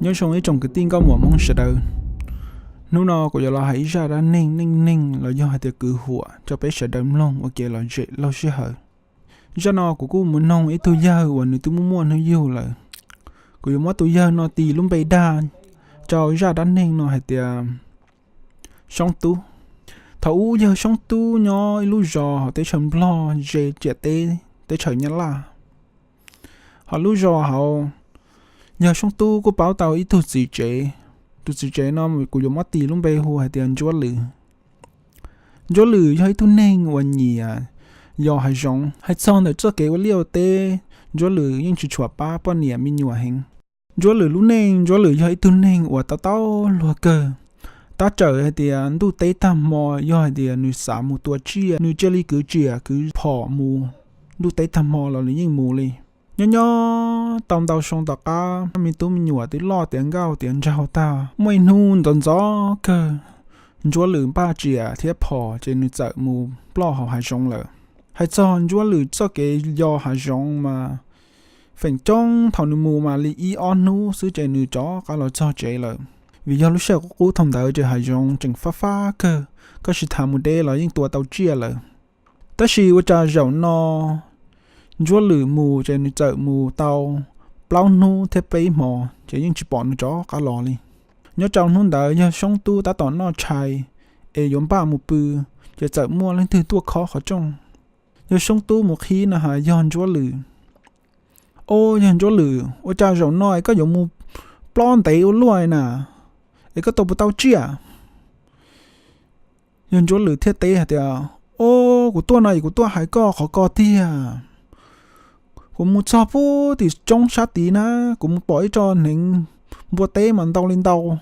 Nyob zoo ib tsoom kwv tij nkauj muam Hmoob sawv daws. Hnub no kuv yuav los hais ib zaj dab neeg neej neeg los yog hais tias kwv huam rau peb sawv daws mloog ua kev lom zem laug sij hawm. Zaj no kuv kuj mus noog ib tug yawg uas nws twb muaj muaj hnub yug lawm. Kuv yuav muab tus yawg no tis lub npe dag rau zaj dab neeg no hais tias Soob Tub. Thaum ub yawg Soob Tub nyob ib lub zos hauv teb chaws Nplog ze ciam teb teb chaws Nyab Laj. Hauv lub zos hauv, yawg Soob Tub kuj paub tau ib tug txiv tsev. Tus txiv tsev no kuv yuav muab tis lub npe hu hais tias Ntsuab Lwm. Ntsuab Lwm yog ib tug neeg uas nyiam yos hav zoov. Hais txog ntawm txoj kev ua liaj ua teb, Ntsuab Lwm yeej tsis tshua pab poj niam me nyuam heev. Ntsuab Lwm lub neej, Ntsuab Lwm yog ib tug neeg uas tau tau luag kawg. Tab tsawm hais tias ntuj teb tag hmo, yog hais tias nws xav mus tua tsiaj, nws cia li kwv tsiam kwv phom mus, ntuj teb tag hmo los nws yeej mus li. Nyob nyob tau ntau xyoo tom qab, me tub me nyuam twb loj tiav nkauj tiav nraug tag, muaj ib hnub ntxov ntxov kawg, Ntsuab Lwm npaj tsiam thiab phom ces nws txawm mus ploj hauv hav zoov lawm. Hais txog Ntsuab Lwm txoj kev yos hav zoov mas feem coob thaum nws mus mas li ib ob hnub xwb ces nws rov qab los txog tsev lawm. Vim yog lub sij hawm qub qub thaum ntawd ces hav zoov tseem fab fab kawg, koj tsis tas mus deb los yeej tua tau tsiaj lawm. Tab sis ua cas zaum no Ntsuab Lwm mus ces nws txawm mus tau plaub hnub thiab peb hmo ces yeej tsis pom nws rov qab los li. Nyob rau hnub ntawd yawg Soob Tub tab tom noj tshais es yuav npaj mus pw, ces txawm muaj leej twg tuaj khob qhov rooj. Yawg Soob Tub mus qhib no has yog Ntsuab Lwm. O, yawg Ntsuab Lwm, ua cas zaum no es koj yuav mus plob ntev ua luaj na, es koj tua puas tau tsiaj? Yawg Ntsuab Lwm thiaj teb hais tias, O, kuv tuaj no es kuv tuaj hais koj qhov ko tiag. Kuv mus txog pub tim roob sab tid na, kuv mus pom ib co hneev npua teb mas ntau li ntau,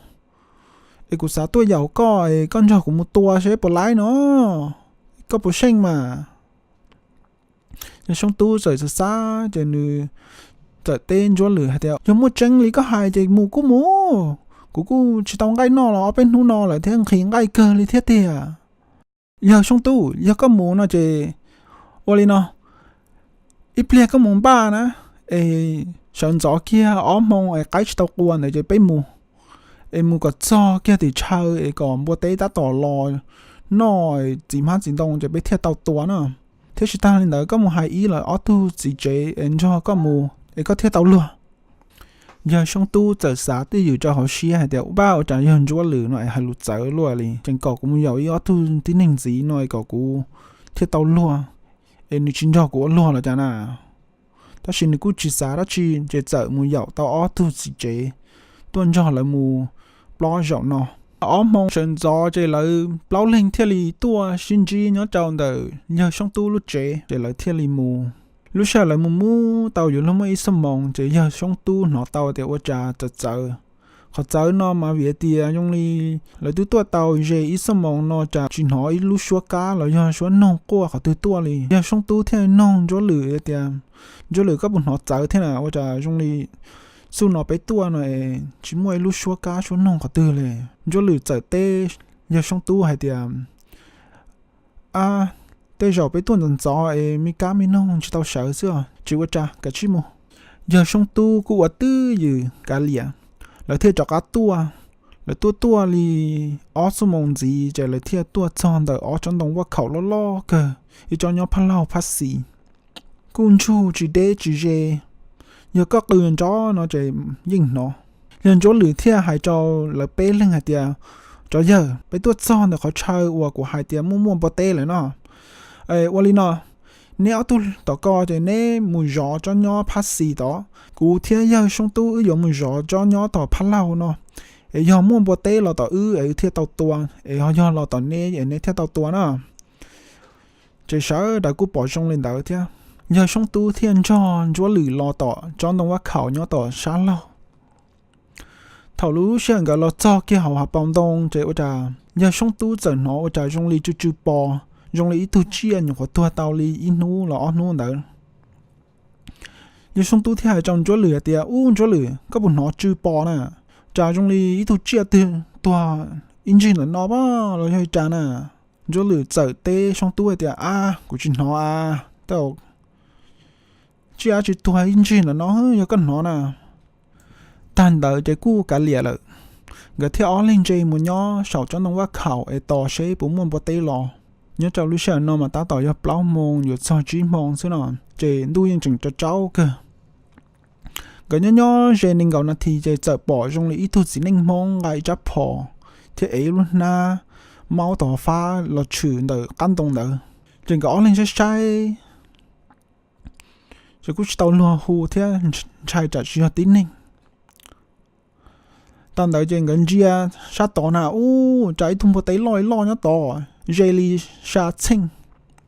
es kuv xav tuaj yaum koj es koj nrog kuv mus tua seb puas laib no, koj puas seej mas? Yawg Soob Tub txawm xav xav ces nws txawm teb Ntsuab Lwm hais tias, Yog muaj tseeb li koj hais ces mus kuj mus, kuv kuj tsis tau nqaij noj los ob peb hnub no lawm thiab, nqhis nqaij kawg li thiab tiag. Yawg Soob Tub, yog koj mus no ces ua li no, ib pliag koj mus npaj na, es sawv ntxov kiag ob hmoo es qaib tsis tau qua ntawd ces peb mus, es mus kom txog kiag tim chaw es kom npua teb tab tom los noj txiv hmab txiv ntoo ces peb thiaj tau tua na. Thiab tsis tag li ntawd, koj mus hais ib los ob tug txiv tsev es nrog koj mus es koj thiaj tau luag. Yawg Soob Tub txawm xav twj ywm rau hauv siab hais tias, Ua paj, ua cas yawg Ntsuab Lwm no es hais lus txawv luaj li, tseem kom kuv mus yaum ib ob tug tib neeg ntxiv no es kom kuv thiaj tau luag, es nws tsis nrog kuv ua luag los cas na? Tab sis nws kuj tsis xav dab tsi ces txawm mus yaum tau ob tug txiv tsev tuaj nrog lawv mus plob zaum no. Ob hmoo sawv ntxov ces lawv plaub leeg thiaj li tuaj sib ntsib nyob rau ntawm yawg Soob Tub lub tsev ces lawv thiaj li mus. Lub sij hawm lawv mus mus tau yuav luag muaj ib xuab moos ces yawg Soob Tub hnov tau tias ua cas txawv txawv. Qhov txawv no mas vim hais tias zoo li lawv twb tuaj tau ze ib xuab moos no cas tsis hnov ib lub suab kab los yog suab noog quaj qhov twg tuaj li. Yawg Soob Tub thiaj noog Ntsuab Lwm tias, Ntsuab Lwm, koj puas hnov txawv thiab na? Ua cas zoo li xub no peb tuaj no es tsis muaj ib lub suab kab suab noog qhov twg li? Ntsuab Lwm txawm teb yawg Soob Tub hais tias, A, tej zaum peb tuaj ntxov ntxov es me kab me noog tsis tau sawv xwb os, tsis ua cas, kav tsij mus. Yawg Soob Tub kuj ua twj ywm kav liam, lawv thiaj rov qab tuaj. Lawv tuaj tuaj li ob xuab moos ntxiv ces lawv thiaj tuaj txog ntawm ob tsob ntoo vaj khaum loj loj kawg, ib tsob nyob phab laug phab xis. Kuj ntsug tsis deb tsis ze, yog koj qw nrov no ces yeej hnov. Yawg Ntsuab Lwm thiaj hais rau lawv peb leeg hais tias, Cov yawg, peb tuaj txog ntawm qhov chaw uas kuv hais tias muaj muaj npua teb lawm no. Ua li no, neb ob tug tom ko ces neb mus zov tsob nyob phab xis tod, kuv thiab yawg Soob Tub wb yuav mus zov tsob nyob tom phab laug no. Es yog muaj npua teb los tom wb es wb thiaj tau tua, es ho yog los tom neb es neb thiaj tau tua na. Ces sawv daws kuj pom zoo li ntawd thiab. Yawg Soob Tub thiaj nrog Ntsuab Lwm los tom tsob ntoo vaj khaum nyob tom sab laug. Thaum lub sij hawm nkawd los txog kiag hauv hav paus ntoo ces ua cas yawg Soob Tub txawm hnov ua cas zoo li tsw tsw pos, zoo li ib tug tsiaj nyuam qhuav tuag tau li ib hnub los ob hnub ntawd. Yawg Soob Tub thiaj hais rau Ntsuab Lwm hais tias, Ub Ntsuab Lwm, koj puas hnov tsw pos na? Cas zoo li ib tug tsiaj twg tuag ib ntsis ntawm no pab los yog li cas na? Ntsuab Lwm txawm teb Soob Tub hais tias, A, kuv tsis hnov a, tej tsiaj dab tsi tuag ib ntsis ntawm no yog koj hnov na. Tag ntawd ces kuj kav liam lawm, nkawd thiaj ob leeg ntse mus nyob saum tsob ntoo vaj khaum es tos seb puas muaj npua teb los. Nyob rau lub sij hawm no mas tab tom yog plaub moo yuav txog tsib moo xwb no, ces ntuj yeej tseem tsaus tsaus kawg. Nkawd nyob nyob ze nees nkaum nas this ces txawm pom zoo li ib tug txiv neej Hmoob nqa ib rab phom thiab ev ib lub hnab maub tom fab los tshwm ntawm qab ntoo ntawd. Ces nkawd ob leeg saib saib, ces kuj tsis tau luag hu thiab, ntshai tsam tsis yog tib neeg. Tag ntawd ces nkawd ntsia sab tod na, ua cas ib tug npua teb loj li loj nyob tod, ze li sa txheej.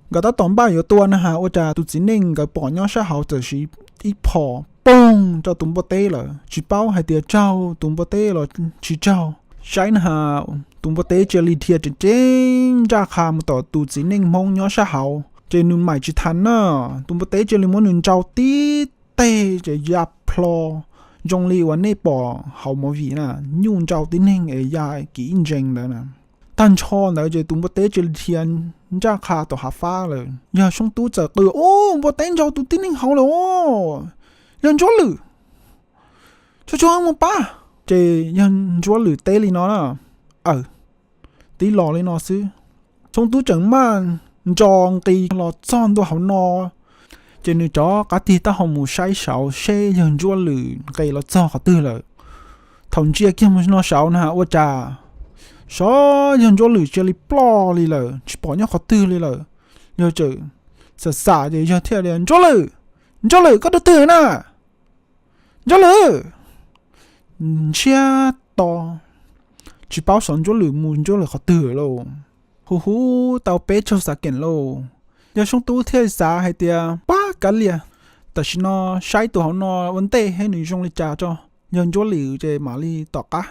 Nkawd tab tom npaj yuav tua na has, ua cas tus txiv neej nkawd pom nyob sab hauv txawm siv ib phom poog rau tus npua teb lawm, tsis paub hais tias raug tus npua teb los tsis raug. Saib na has, tus npua teb cia li dhia tseem ceeb nraj qha mus tom tus txiv neej Hmoob nyob sab hauv, ces nws maim tsis tas na, tus npua teb cia li muab nws ntsau tib teg ces ya plho, zoo li uas nej pom hauv movie na, nyuj ntsau tib neeg es ya kiv ib ntsees ntawd na. Tag nrho ntawd ces tus npua teb cia li dhia nraj qha tom hav fab lawm. Yawg Soob Tub txawm qw, Ub, npua teb ntsau tus tib neeg hauv lawm os, yawg Ntsuab Lwm, tsuag tsuag mus pab. Ces yawg Ntsuab Lwm teb li no na, Aw, tib los li no xwb. Soob Tub tseem maj nco nqis los txog ntua hauv no, ces nws rov qab tig taub hau mus saib saud seb yawg Ntsuab Lwm nqis los txog qhov twg lawm. Thaum ntsia kiag mus no saud na ua cas sov yawg Ntsuab Lwm cia li ploj li lawm, tsis pom nyob qhov twg li lawm. Yawg txawm xam xam ces yawg thiaj li, Ntsuab Lwm, Ntsuab Lwm, koj rau twg na? Ntsuab Lwm! Ntshiab to, tsis paub xyov Ntsuab Lwm mus Ntsuab Lwm qhov twg lauj. Hu hu tau peb caug xav keem lauj, yawg Soob Tub thiaj xav hais tias, Pab kav liam, tam sim no saib tus hauv no ua ntej thiab nws zoo li cas tso, yawg Ntsuab Lwm ces mam li tom qab.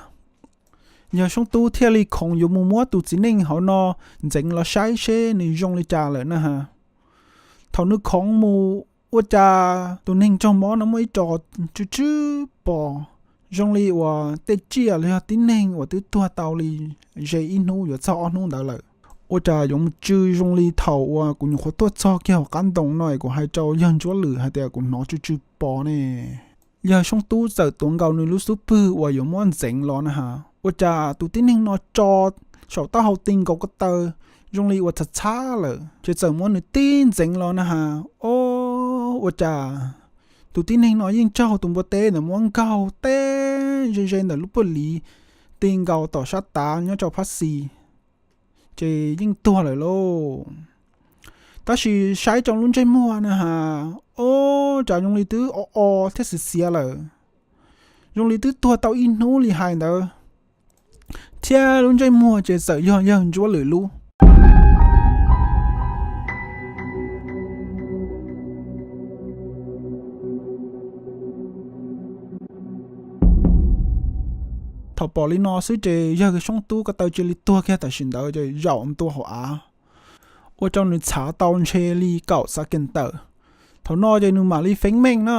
Yawg Soob Tub thiaj li khoov yuav mus muab tus txiv neej hauv no ntxeev los saib seb nws zoo li cas lawm na has. Thaum nws khoov mus ua cas tus neeg raug mob no muaj ib ro tsw tsw pos, zoo li uas tej tsiaj los yog tib neeg uas twb tuag tau li ze ib hnub yuav txog ob hnub ntawd lawm. Ua cas yuav mus tsw zoo li thaum uas kuv nyuam qhuav tuaj txog kiag hauv qab ntoo no es kuv hais rau yawg Ntsuab Lwm hais tias kuv hnov tsw tsw pos ne. Yawg Soob Tub txawm tuav nkaus nws lub xub pwg uas yuav muab ntxeev los na has, ua cas tus tib neeg no tso saum taub hau ti nkaus ko taw zoo li uas txhav txhab lawm, ces txawm muab nws tib ntxeev los na has. O, ua cas tus tib neeg no yeej raug tus npua teb ntawd muab nkaug teb ze ze ntawm lub puag liv, ti nkaus tom sab tav nyob rau phab xis, ces yeej tuag lawm lauj. Tab sis saib rau lub ntsej muag na has, o, cas zoo li twb o o thiab xiav xiav lawm, zoo li twb tuag tau ib hnub li hais ntawd, thiab lub ntsej muag ces txawm yog yawg Ntsuab Lwm lub. Thaum pom li no xwb ces yawg Soob Tub ko taw cia li tuag kiag tam sim ntawd ces zaum ntua hauv av, ua rau nws txhav tau ntshe li kaum xav kees tawm. Thaum no ces nws mam li feeb meej na.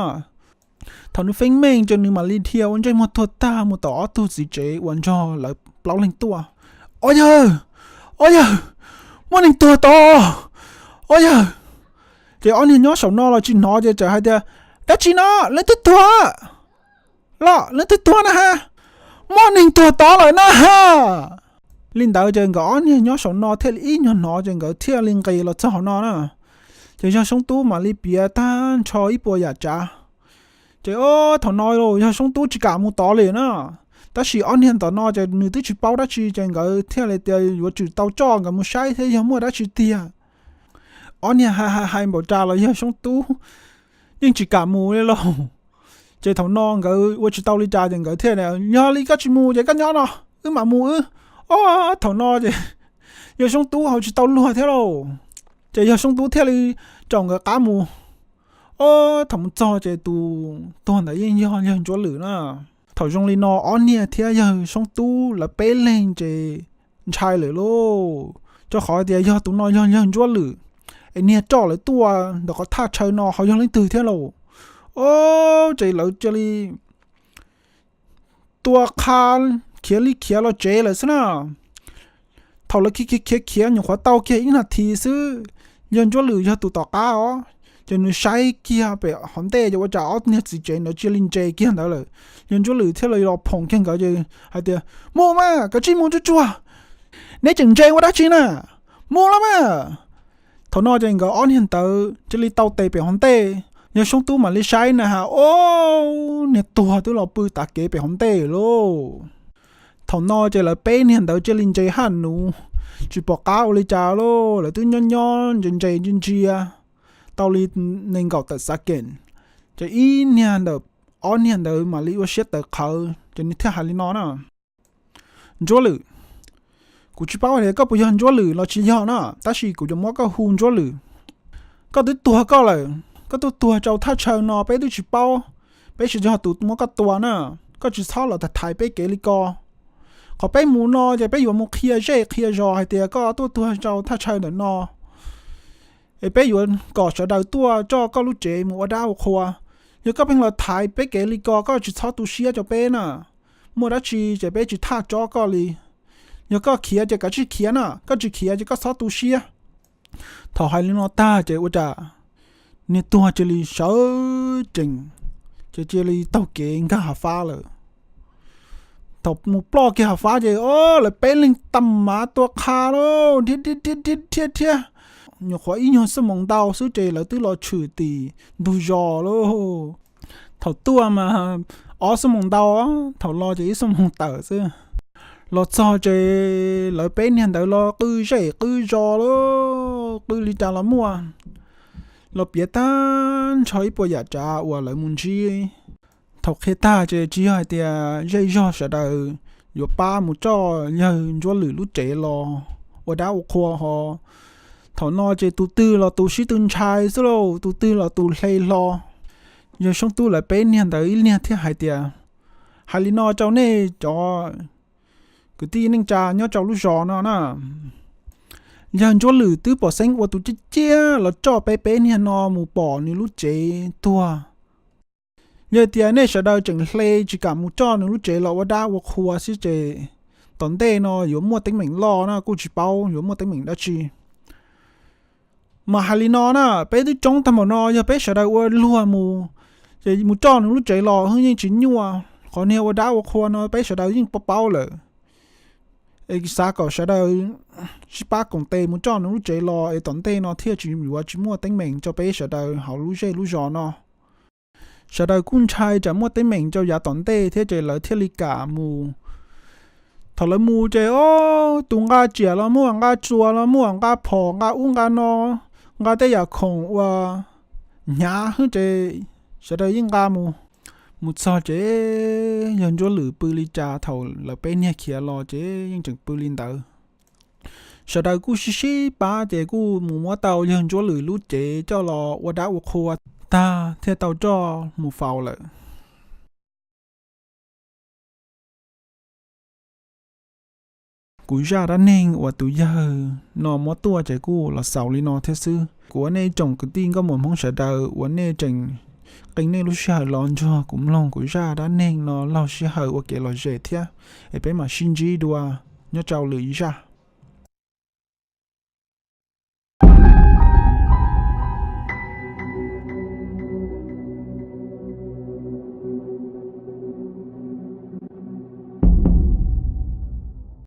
Thaum nws feeb meej ces nws mam li dhia ua ntsej muag tuag tag mus tom ob tug txiv tsev uas nrog lawv plaub leeg tuaj. Ob yawg, ob yawg, muaj neeg tuag tod, ob yawg. Ces ob niag nyob saum no los tsis hnov ces txawm hais tias, Dab tsi no, leej twg tuag? Los leej twg tuag na ha? Muaj neeg tuag tod lawm na ha. Li ntawd ces nkawd ob niag nyob saum no thiaj li ib nyuag hnov ces nkawd thiaj li nqis los txog hauv no na. Ces yawg Soob Tub mam li piav tag nrho ib puas yam tsav. Ces o, thaum no yawg Soob Tub tsis kam mus tod li na. Tab sis ob niag tom no ces nws twb tsis paub dab tsi ces nkawd thiaj li tias yuav tsum tau coj nkawd mus saib thiab yog muaj dab tsi tiag. Ob niag hais hais hais npaum cas los yawg Soob Tub yeej tsis kam mus li lauj. Ces thaum no nkawd ua tsis tau li cas ces nkawd thiaj, Yog li koj tsis mus ces koj nyob no, wb mam mus wb. O, thaum no ces yawg Soob Tub haus tsis tau luag thiab lauj. Ces yawg Soob Tub thiaj li raus nkawd qab mus. O, thaum mus txog ces tus tuag ntawd yeej yog yawg Ntsuab Lwm na. Thaum zoo li no ob niag thiab yawg Soob Tub lawv peb leeg ces ntshai lawm lauj, rau qhov tias yog tus no yog yawg Ntsuab Lwm, es niag roj lawv tuaj ntawm qhov thaj chaw no ho yog leej twg thiab lauj. O, ces lawv cia li tua qha khiav li khiav los tsev lawm xwb na. Thaum lawv khiav khiav khiav khiav nyuam qhuav tau kiag ib nas this xwb, yawg Ntsuab Lwm yog tus tom qab os, Ces nws saib kiag pem hauv ntej ces ua cas ob niag txiv tsev ntawd cia li ntse kiag ntawd lawm. Yawg Ntsuab Lwm thiaj li los phoom kiag nkawd ces hais tias, Mus mas, kav tsij mus tsuag tsuag, neb tseem ntse ua dab tsi na? Mus los mas! Thaum no ces nkawd ob niag ntawd cia li tau tes pem hauv ntej. Yawg Soob Tub mam li saib na has, o, niag tuag twb los pw tav kev pem hauv ntej lauj. Thaum no ces lawv peb niag ntawd cia li ntse haj nuv, tsis pom qab ua li cas lauj. Lawv twb nyob nyob ntse ntse ntsia ntsia tau li nees nkaum tawm xav kem, ces ib niag ntawm ob niag ntawd mam li ua siab tawv qhawv ces nws thiaj hais li no na, Ntsuab Lwm, kuv tsis paub hais tias koj puas yog Ntsuab Lwm los tsis yog na, tab sis kuv yuav muab koj hu Ntsuab Lwm. Koj twb tuag koj lawm, koj twb tuag rau thaj chaw no peb twb tsis paub, peb tsis yog tus muab koj tua na. Koj tsis txhob los thaiv peb kev li ko. Qhov peb mus no ces peb yuav mus qhia zej qhia zos hais tias koj tuaj tuag rau thaj chaw ntawm no, es peb yuav kom sawv daws tuaj coj koj lub tsev mus ua dab ua qhua. Yog koj pheej los thaiv peb kev li ko, koj tsis txhob tu siab rau peb na. Muaj dab tsi ces peb tsis thaj tsob koj li. Yog koj khiav ces kav tsij khiav na, koj tsis khiav ces koj txhob tu siab. Thaum hais li no tag ces ua cas niag tuag cia li sawv tsees, ces cia li taug kev nkag hav fab lawm. Thaum mus ploj kiag hav fab ces o, lawv peb leeg tag mav tua qha lauj, dhia dhia dhia dhia dhia, nyuam qhuav ib nyuag xuab moos ntau xwb ces lawv twb los tshwm tim ntug zos lauj. Thaum tuaj mas ob xuab moos ntau, thaum los ces ib xuab moos tawm xwb. Los txog ces lawv peb niag ntawd los qw zej qw zos lauj, qw li cas los muaj, los piav tag nrho ib puas yam tsav uas lawv mus ntsib. Thaum qhia tag ces tsis yog hais tias zej zog sawv daws yuav pab mus coj yawg Ntsuab Lwm lub tsev los ua dab ua qhua ho. Thaum no ces tus twg los tus sib tw ntshai xwb lauj, tus twg los tus hle hlo. Yawg Soob Tub lawv peb niag ntawd ib niag thiaj hais tias, Hais li no rau nej cov kwv tij neej tsa nyob rau lub zos no na, yawg Ntsuab Lwm twb pom xeeb ua tus ciaj ciaj los coj peb peb niag no mus pom nws lub tsev tuag. Yog tias nej sawv daws tseem hle tsis kam mus coj nws lub tsev los ua dab ua qhua xwb ces tom ntej no yuav muaj teeb meem loj na, kuj tsis paub yuav muaj teeb meem dab tsi. Mas hais li no na, peb twb coob tag npaum no, yog peb sawv daws ua luag mus, ces mus coj nws lub tsev los yeej tsis nyuaj. Qhov niag ua dab ua qhua no peb sawv daws yeej paub paub lawm. Es xav kom sawv daws sib pab koom tes mus coj nws lub tsev los es tom ntej no thiaj tsis yuav tsis muaj teeb meem rau peb sawv daws hauv lub zej lub zos no. Sawv daws kuj ntshai tsam muaj teeb meem rau yav tom ntej thiab ces lawv thiaj li kam mus. Thaum lawv mus ces o, tus nqa tsiam los muaj, nqa tsuas los muaj, nqa phom, nqa ub nqa no, nqa tej yam khoom uas hnyav hwb ces sawv daws yeej nqa mus. Mus txog ces yawg Ntsuab Lwm pw li cas thaum lawv peb niag khiav los ces yeej tseem pw li ntawd. Sawv daws kuj sib sib pab ces kuj mus muab tau yawg Ntsuab Lwm lub cev coj los ua dab ua qhua tag thiaj tau coj mus faus lawm. Kuv zaj dab neeg uas tus yawg no muab tuaj ces kuj los xaus li no thiab xwb. Kuv ua nej tsoom kwv tij nkauj muam Hmoob sawv daws uas nej tseem qee nej lub sij hawm los nrog kuv mloog kuv zaj dab neeg no laug sij hawm ua kev lom zem thiab, es peb mam sib ntsib dua nyob rau lwm zaj.